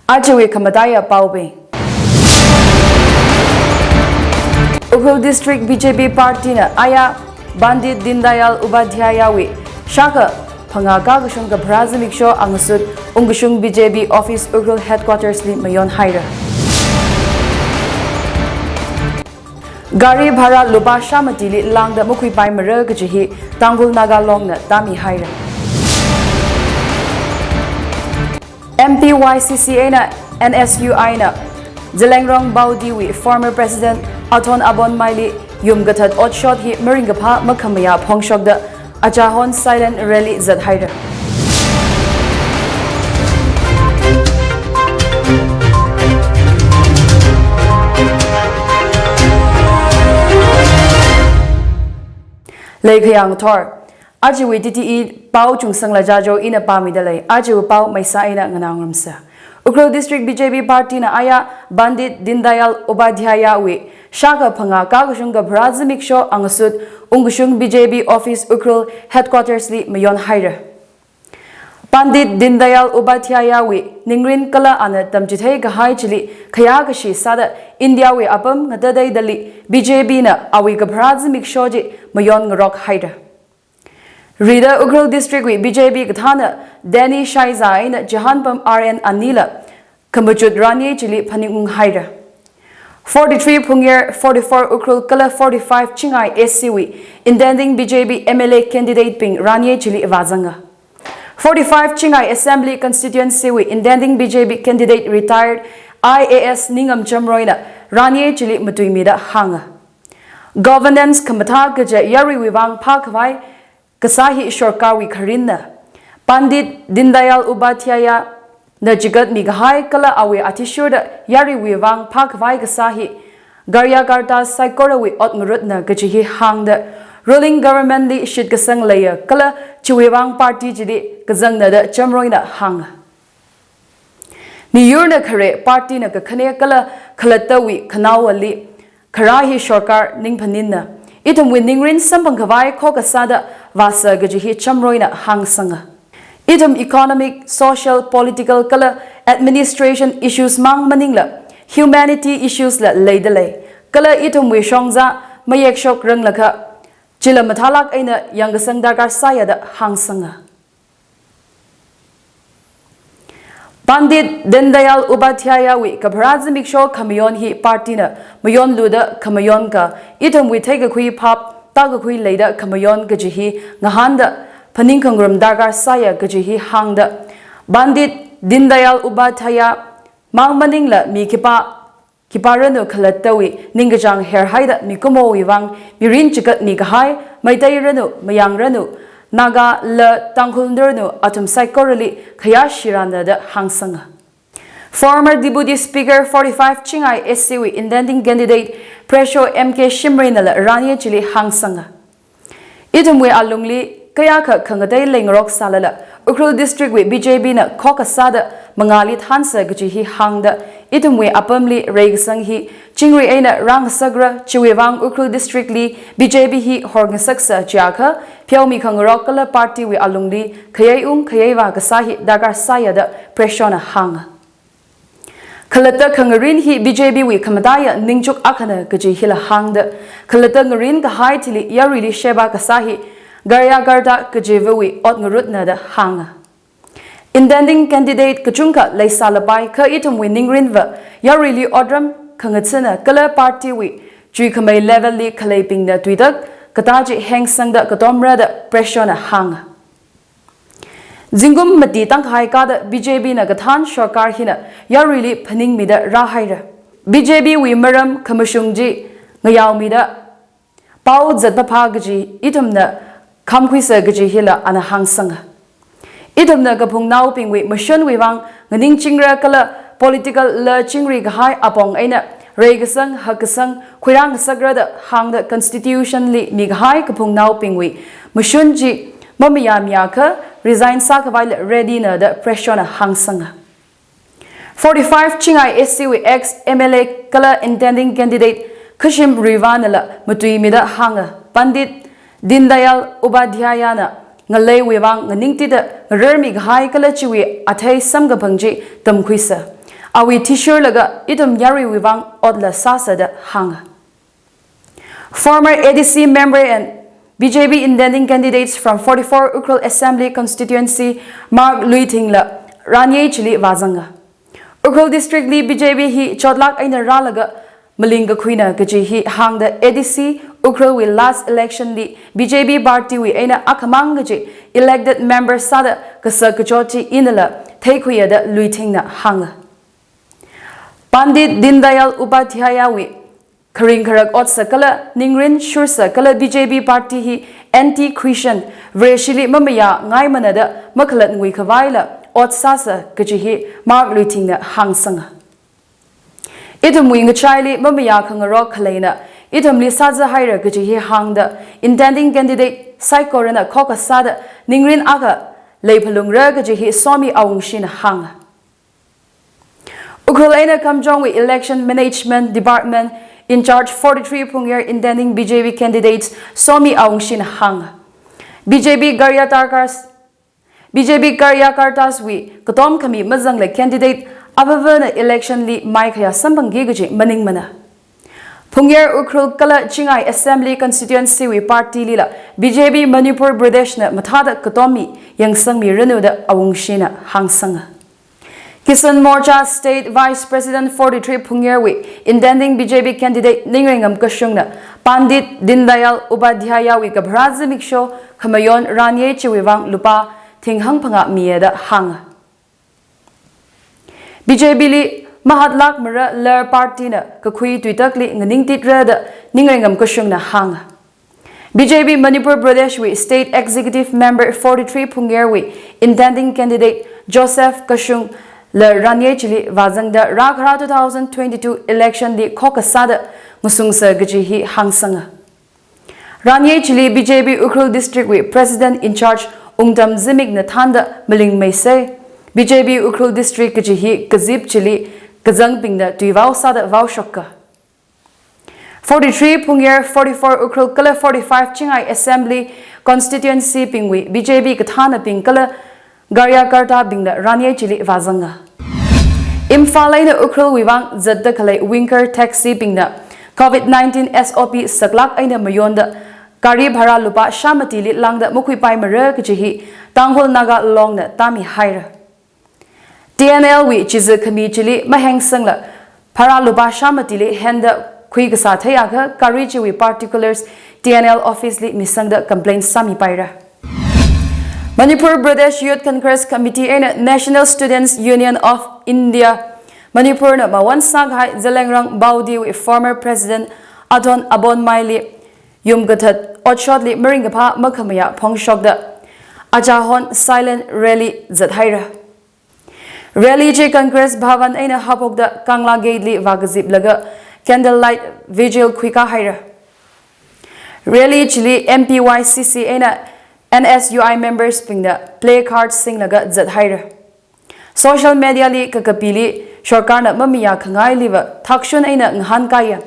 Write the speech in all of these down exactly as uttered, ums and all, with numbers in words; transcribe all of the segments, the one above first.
Ajawui khamataiya paobing. Ukhrul District B J P Party na aya Pandit Deendayal Upadhyaya wui shākha phangā kakashung kapharā zimiksho angasut ungkashung B J P Office Ukhrul Headquarters li mayon haira. Gari bhara lupā shāmatili lāngda makhuipaimara kaji hi Tangkhul Naga Long na tāmi haira. M P Y C C A na N S U I na Zeliangrong Baudi wui former president Athon Abonmai li yum kathat otshot hi maringkaphā makhamayā phongshokda achahon silent rally zat haira. Leikhayang thor. Ajawui T T E pao Chungsangla Jajo ina pāmida lei. Ajawui pao maisa eina nganāngarumsa. Ukhrul District B J P Party na aya Pandit Deendayal Upadhyaya wui shākha phangā kakashung kapharā zimiksho angasut ungkashung B J P Office Ukhrul Headquarters li mayon haira. Pandit Deendayal Upadhyaya wui ningrin kala ana tamchithei kahai chili khayākashi sāda India wui apam ngatateidali B J P na awui kapharā zimiksho chi mayon ngarok haira. Rida Ukhrul District wui B J P kathāna Danny Shaiza eina chihānpam R N anila khamachut ranye chili phaningung haira. Forty-three Phungyar, forty-four Ukhrul kala forty-five Chingai S C wui intending B J P M L A candidate bing ranye chili vāzanga. Forty-five Chingai Assembly Constituency wui intending B J P candidate retired I A S Ningam Chamroina ranye chili matuimida hānga. Governance khamathā kaja yaruiwui vang phākhavai kasā hi sorkarwui kharinna. Pandit Deendayal Upadhyaya na chigatmi kahai kala awui athishurda yaruiwui vang phākhavai kasā hi karyakarta saikorawui ot ngarutna kaji hi hāngda ruling government li shitkasang leiya kala chiwui vang party chili kazangna da Chamroina hānga. Miyurna khare, party na kakhane kala khalattawui khanaowali kharā hi sorkar ningphaninna. Ithumwui ningrin samphang khavai khokha sāda vāsa kaji hi Chamroina hāngsanga. Ithum economic, social, political kala administration issues mang maningla humanity issues la leida lei. Kala ithumwui shongza mayekshok ranglakha chila mathālāk eina yangkasang darkar sāya da hāngsanga. Pandit Deendayal Upadhyaya wui kapharā zimiksho khamayon hi party na mayonluda khamayon ka, ithumwui theikakhui phap tākakhui leida khamayon kaji hi ngahānda phaningkhangarum darkar sāya kaji hi hāngda, Pandit Deendayal Upadhyaya mang maningla mi khipā khipā ranu khalattawui ningkachāng herhaida mikumowui vang mirin chigatmi kahai, Meitei ranu, Mayang ranu, Naga la Tangkhul ranu athum saikorali khayā shirāna da hāngsanga. Former Deputy Speaker forty-five Chingai S C wui intending candidate Presho M K Shimray nala ranye chili hāngsanga. Ithumwui alungli kayākha khangatei leingarok sālala, Ukhrul District wui B J P na khokha sāda mangāli thānsa kaji hi hāngda, ithumwui apamli reikasang hi chingri eina rāngasakra, chiwui vang Ukhrul District li B J P hi horngasaksa chiakha, pheomi khangarok kala party wui alungli khayei ung khayei vā kasā hi darkar sāya da Presho na hānga. Khalatta khangarin hi B J P wui khamataiya ningchuk akhana kaji hila hāngda, khalatta ngarin kahai thili yaruili sheba kasā hi karyakarta kachivawui ot ngarutna da hānga. Intending candidate kachungkha leisālapai kha ithumwui ningrinva yaruili otram khangathana kala party wui chuikhamei level li khaleibingna tuitak katā chi hengsangda katomra da Presho na hānga. Zingkum mati tangkhai kada B J P na kathān sorkar hina yaruili phaningmida rāhaira. B J P wui maram khamashung chi ngayaomida pao zatpaphā kaji ithumna khamkhuisa kaji hila ana hāngsanga. Ithumna kaphungnaobingwui mashunwui vang nganingchingra kala political la chingri kahai apong eina reikasang hakkasang khuirāngasakra da hāngda constitution li mikahai kaphungnaobingwui mashun chi mamayāmiakha resign sākhavaila ready na da Presho na hāngsanga. Forty-five Chingai S C wui ex M L A kala intending candidate Khashim Riva nala matuimida hānga, Pandit Deendayal Upadhyaya na ngaleiwui vang nganingtida ngararmi kahai kala chiwui athei samkaphang chi tamkhuisa. awui thishurlaga ithum yaruiwui vang otla sāsa da hānga. Former A D C member and B J P intending candidates from forty-four Ukhrul Assembly Constituency Mark Luithing la Ranyei chili vāzanga. Ukhrul District li B J P hi chotlāk eina rālaga maling kakhuina kaji hi hāngda A D C Ukhrul wui last election li B J P party wui eina akhamang kaji elected member sāda kasak kachot chi inala theikhuiya da Luithing na hānga. Pandit Deendayal Upadhyaya wui kharing kharak otsak kala ningrin shursak kala B J P party hi anti-Christian, Vareshili mamayā ngaimana da makhalat ngui khavaila ot sāsa kaji hi Mark Luithing na hāngsanga. Ithumwui ngachaili mamayā khangarok khaleina ithumli sāza haira kaji hi hāngda intending candidate saikorana khokha sāda ningrin akha leiphalungra kaji hi Somi Awungshi na hānga. Ukhrul eina Kamjong wui Election Management Department in charge forty-three Phungyar intending B J P candidates Somi Awungshi na hānga. B J P karyakartas, B J P karyakartas wui katom khami mazangla candidate avāvana election li maikhayā samphangki kaji maningmana. Phungyar Ukhrul kala Chingai Assembly Constituency wui party lila B J P Manipur Pradesh na mathāda katom mi yangsangmiranu da Awungshi na hāngsanga. Kisan Morcha State Vice President forty-three Phungyar wui intending B J P candidate Ningreingam Kashung na Pandit Deendayal Upadhyaya wui kapharā zimiksho khamayon Ranyei chiwui vang lupā thing hangphangā miya da hānga. B J P li mahatlākmara lar party na kakhui tuitakli nganingtitra da Ningreingam Kashung na hānga. B J P Manipur Pradesh wui State Executive Member forty-three Phungyar wui intending candidate Joseph Kashung la Ranyei chili vāzangda rākhara two thousand twenty-two election li khokha sāda ngasungsa kaji hi hāngsanga. Ranyei chili B J P Ukhrul District wui President in charge Ungtam Zimik na thānda maling meisei, B J P Ukhrul District kaji hi kazip chili kazangbingna tuivao sāda vaoshoka. Forty-three Phungyar, forty-four Ukhrul kala forty-five Chingai Assembly Constituency bingwui B J P kathānabing kala karyakartabingla Ranyei chili vāzanga. Imphal eina Ukhrul wui vang zatda khalei Winger Taxi bingna COVID nineteen S O P saklāk eina mayonda gari bhara lupā shāmatili lāngda makhuipaimara kaji hi Tangkhul Naga Long na tāmi haira. T N L wui chiza khami chili mahengsangla bhara lupā shāmatili henda khuikasā theiakha gari chiwui particulars T N L office li misangda complaint sāmipaira. Manipur Pradesh Youth Congress Committee eina National Students Union of India Manipur na mawon sākahai Zeliangrong Baudi wui former President Athon Abonmai li yumkathat otshotli maringkaphā makhamayā phongshokda Achahon silent rally zathaira. Rally chi Congress Bhavan eina haophokda Kangla Gate li vākaziplaga candlelight vigil khuikā haira. Rally chili M P Y C C eina N S U I members bingna placard singlaga zathaira. Social media li kakapili sorkarna mamayā khangailiva thakshun eina ngahānkaiya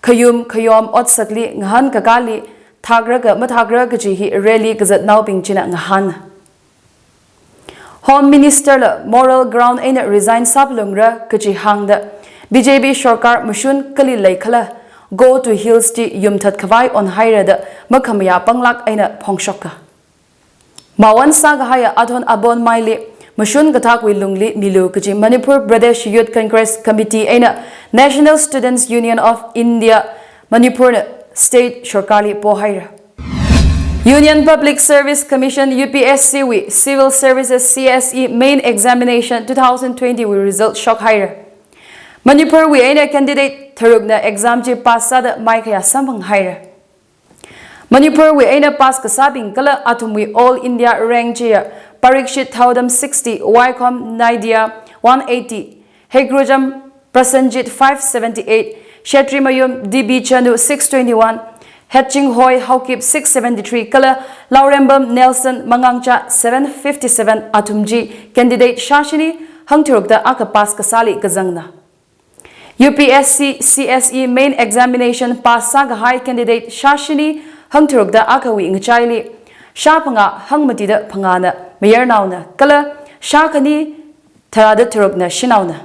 khayum khayom otsakli ngahānkakāli thakra ka mathakra kaji hi rally kazatnaobing china ngahāna. Home Minister la moral ground eina resign sāphalungra kaji hāngda B J P sorkar mashun kali leikhala Go to Hills chi yumthat khavai onhaira da makhamayā panglāk eina phongshoka. Mawon sākahaiya Athon Abonmai li mashun kathakwui lungli milu kaji Manipur Pradesh Youth Congress Committee eina National Students Union of India Manipur na state sorkarli pohaira. Union Public Service Commission U P S C wui Civil Services C S E Main Examination two thousand twenty wui result shokhaira. Manipur wui eina candidate tharukna exam chi pass sāda maikhayā samphanghaira. Manipur wui eina pass kasābing kala athumwui All India rank chiya Parikshit Thaodam sixty, Waikhom Naidya one eighty, Heikrojam Prasenjit five seventy-eight, Shetrimyum D B Chanu six twenty-one, Hetchinghoi Haokip six seventy-three kala Laurembam Nelson Mangangcha seven fifty-seven athum chi candidate shāshini hangtharukda akha pass kasāli kazangna. U P S C C S E Main Examination pass sākahai candidate shāshini hangtharukda akhawui ngachaili shāphangā hangmatida phangāna mayarnaona kala shākhani tharāda tharukna shanaona.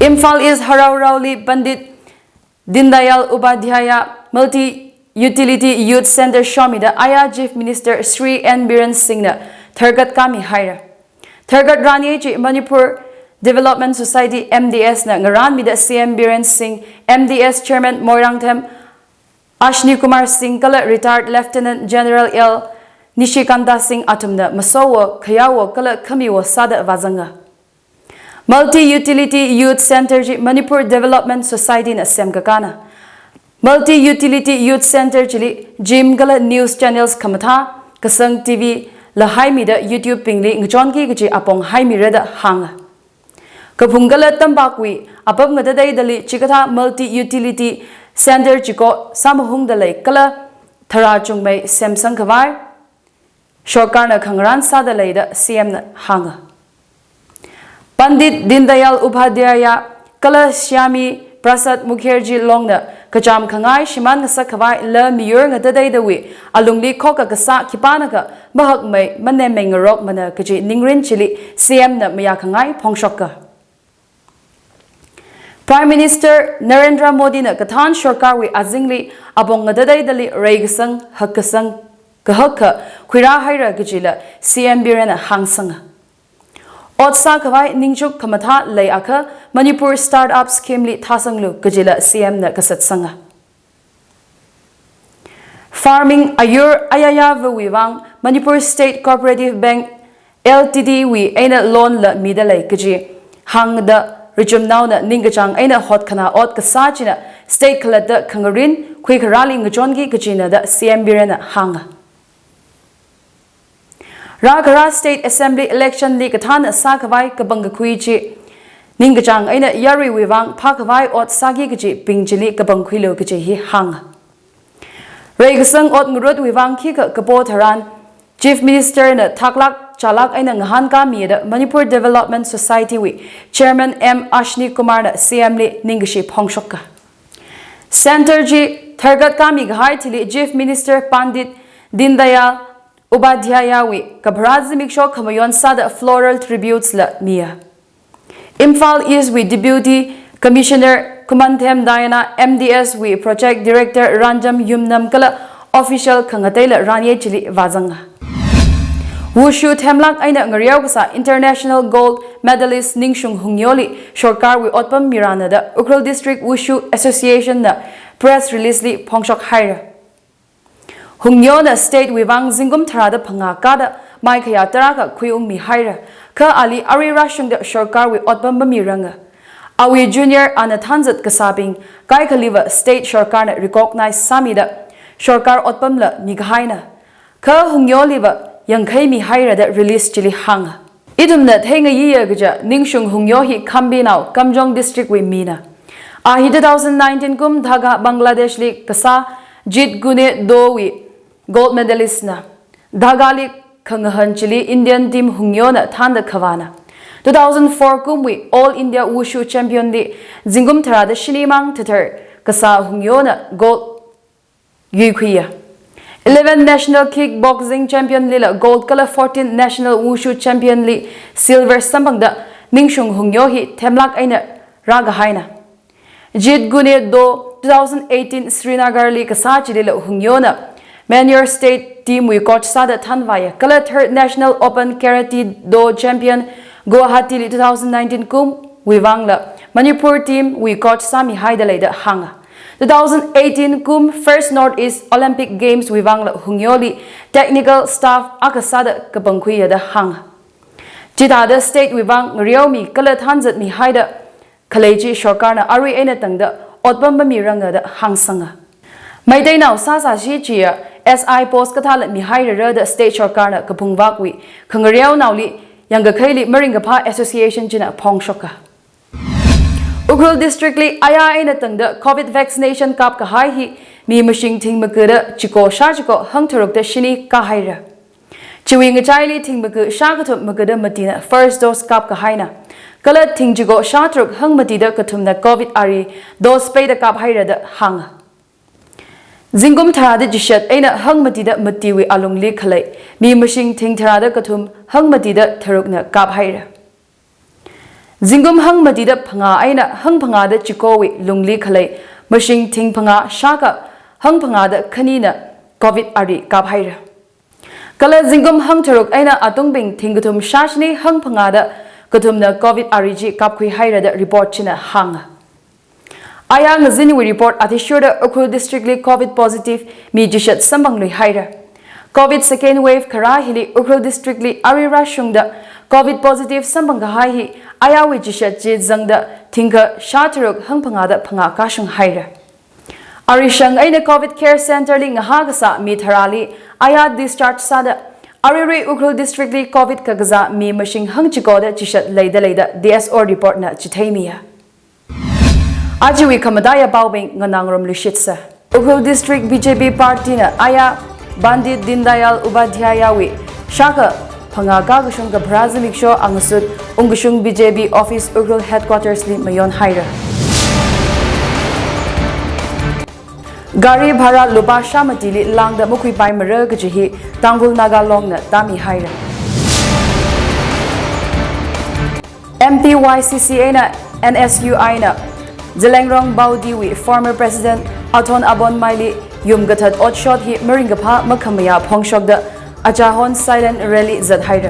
Imphal East Harauraoli Pandit Deendayal Upadhyaya Multi Utility Youth Centre shomida aya Chief Minister Shri N Biren Singhna tharkat kami haira. Tharkat ranye chi Manipur Development Society, M D S na ngaranmida C M Biren Singh, M D S Chairman Moirangthem Ashni Kumar Singh kala Retired Lieutenant General L Nishikanta Singh athumna masowo, khayawo kala khamiwo sāda vāzanga. Multi Utility Youth Centre chi Manipur Development Society na semkakāna. Multi Utility Youth Centre chili gym kala news channels khamathā, kasang T V lahaimida YouTube bingli ngachonki kaji apong haimira da hānga. Kaphung kala tampakwui apam ngatateidali chikathā Multi Utility Centre chiko samahungda lei kala tharā chungmei semsang khavai sorkarna khangarān sāda lei da C M na hānga. Pandit Deendayal Upadhyaya kala Shyami Prasad Mukherjee Longna kachām khangai shimān ngasak khavai la miyur ngatateidawui alungli khokkha kasā khipānakha mahakmei manemmei ngarokmana kaji ningrin chili C M na mayā khangai phongshoka. Prime Minister Narendra Modi na kathān sorkarwui azingli apong ngatateidali reikasang, hakkasang, kahakka khuirā haira kajila C M Biren na hāngsanga. Ot sākhavai ningchuk khamathā leiakha Manipur Startup Scheme li thāsanglu kajila C M na kasatsanga. Farming ayur ayayāvawui vang Manipur State Cooperative Bank L T D wui eina loan la mida lei kaji hāngda richumnaona ningkachāng eina hotkhanā ot kasā china state khalatta khangarin khuikharāli ngachonki kajina da C M Biren na hānga. Rākharā State Assembly election li kathānna sākhavai kapangkakhui chi ningkachāng eina yaruiwui vang phākhavai ot sāki kajibing chili kapangkhuilu kaji hi hānga. Reikasang ot ngarutwui vang khikha kapo tharan Chief Minister na thaklāk chālāk eina ngahānkāmida Manipur Development Society wui Chairman M Ashni Kumar na C M li ningkashi phongshoka. Centre chi tharkat kami kahai thili Chief Minister Pandit Deendayal Upadhyaya wui kapharā zimiksho khamayon sāda floral tributes la miya. Imphal East wui Deputy Commissioner Khumanthem Diana, M D S wui Project Director Ranjam Yumnam kala official khangateila ranye chili vāzanga. Wushu themlāk eina ngareo kasā international gold medalist Ningshung Hungyoli sorkarwui otpam mirāna da Ukhrul District Wushu Association na press release li phongshok haira. Hungyona state wui vang zingkum tharāda phangā kāda maikhayā tarākha khuiungmi haira, kha ali arui rāshungda sorkarwui otpam mamiranga. Awui junior ana thanzat kasābing kaikhaliva state sorkarna recognize sāmida sorkar otpamla mikahaina. Kha Hungyoliva yangkheimi haira da release chili hānga. Ithumna theingayiya kaja Ningshung Hungyo hi Khambi nao Kamjong District wui mina. A hi two thousand nineteen kum Dhaka Bangladesh li kasā Jeet Kune Do wui gold medalist na. Dhaka li khangahān chili Indian team Hungyona thānda khavāna. Two thousand four kum wui All India Wushu Champion li zingkum tharāda shini mang thathar kasā Hungyona gold yuikhuiya. Eleven National Kickboxing Champion lila gold kala fourteen National Wushu Champion li silver samphangda Ningshung Hungyo hi themlāk eina rākahaina. Jeet Kune Do two thousand eighteen Srinagar li kasā chilila Hungyona Manyor State team wui coach sāda thanvāya, kala third National Open Karate Do Champion Guwahati li two thousand nineteen kum wui vangla Manipur team wui coach sāmihaida leida hānga. Two thousand eighteen kum First North East Olympic Games wui vangla Hungyoli technical staff akha sāda kapangkhuiya da hānga. Chithāda state wui vang ngareomi kala thanzatmi haida khalei chi sorkarna arui eina tangda otpam mamiranga da hāngsanga. Meiteinao sāsāshi chiya S I post kathāla mihairara da state sorkarna kaphungvākwui khangareonaoli yangkakhaili maringkaphā association china phongshoka. Ukhrul District li aya eina tangda covid vaccination kapkahai hi mi mashing thingmakada chiko shā chiko hangtharukda shini kāhaira. Chiwui ngachaili thingmaka shākathum makada matina first dose kapkahaina. Kala thingchiko shātharuk hangmatida kathumna covid ari dose peida kaphaira da hānga. Zingkum tharāda chishat eina hangmatida matiwui alungli khalei mi mashing thingtharāda kathum hangmatida tharukna kaphaira. Zingkum hangmatida phangā eina hangphangāda chikowui lungli khalei mashing thing phangā shākha hangphangāda khanina Covid ari kaphaira. Kala zingkum hangtharuk eina atungbing thing kathum shāshini hangphangāda kathumna Covid ari chi kapkhuihaira da report china hānga. Aya ngazinwui report athishurda Ukhrul District li Covid positive mi chishat samphangluihaira. Covid second wave kharā hili Ukhrul District li ari rāshungda Covid positive samphang kahai hi ayawui chishat chi zangda thingkha shātharuk hangphangāda phangā kashunghaira. Arishang eina Covid Care Center li ngahā kasā mi tharāli aya discharge sāda, aruirui Ukhrul District li Covid kakazā mi mashing hangchikoda chishat leida leida D S O report na chitheimiya. Ajawui khamataiya paobing nganāngarumluishitsa. Ukhrul District B J P Party na aya Pandit Deendayal Upadhyaya wui shākha phangā kakashung kapharā zimiksho angasut ungkashung B J P office Ukhrul headquarters li mayonhaira. Gari bhara lupā shāmatili lāngda makhuipaimara kaji hi Tangkhul Naga Long na tāmihaira. M P Y C C eina N S U I na Zeliangrong Baudi wui former president Athon Abonmai li yum kathat otshot hi maringkaphā makhamayā phongshokda achahon silent rally zathaira.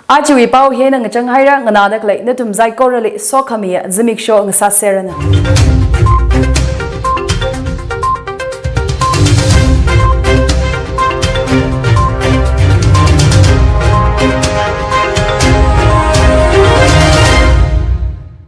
Ajawui pao hina ngachanghaira, nganāda khalei nathum saikorali sokhamiya zimiksho ngasāserranu.